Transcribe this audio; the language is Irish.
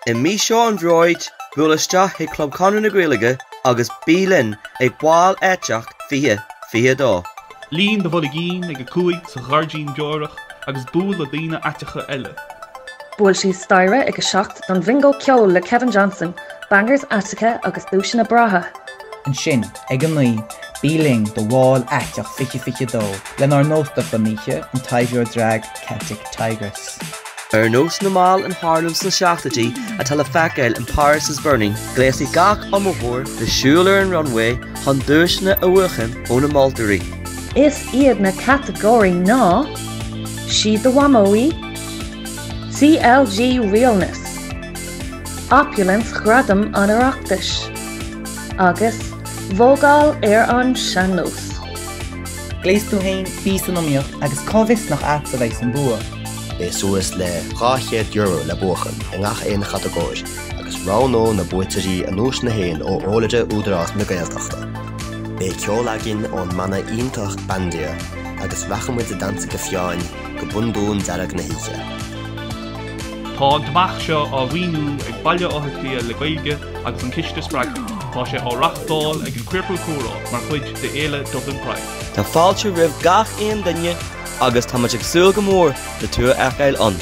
I mí seo an Bhróid, buail isteach chuig Club Chonradh na Gaeilge agus bí linn ag Bál Aiteach 2022. Líon do bhoilgín ag 5 sa Ghairdín Beorach agus buail le daoine aiteacha eile. Buail síos staighre ag 7 don Bhingo Ceoil le Kevin Johnson, bangers aiteacha agus duaiseanna breátha. Ansin, ag 9, bí linn do Bhál Aiteach 2022 lenár n-óstach don oíche, an taibheoir drag Celtic Tigress. Ar nós na mball in Harlem sna seachtóidí atá le feiceáil in Paris is Burning, gléasfaidh gach iomaitheoir le siúl ar an runway chun duaiseanna a bhuachan ó na moltóirí. Is iad na catagóirí ná, Sí do Mhamó í, CLG Realness, Opulence Ghradam an Oireachtais, agus Vógáil ar an Sean-Nós. Gléas tú féin, bí san iomaíocht agus cá bhfios nach agatsa a bheidh an bua. Beidh suas le €200 le buachan i ngach aon chatagóir agus roghnóidh na buaiteoirí a nduaiseanna féin ó eolaire Údarás na Gaeltachta. Beidh ceol againn ón mbanna iontach Bandia agus rachaidh muid ag damhsa go fiáin go bundún dearg na hoíche. Tá an t-imeacht seo á mhaoiniú ag Baile Átha Cliath le Gaeilge agus an Ciste Spreagtha. Tá sé á reáchtáil ag an Queercal Comhrá mar chuid de Fhéile Dublin Pride. Tá fáilte roimh gach aon duine agus tá muid ag súil go mór le tú a fheiceáil ann.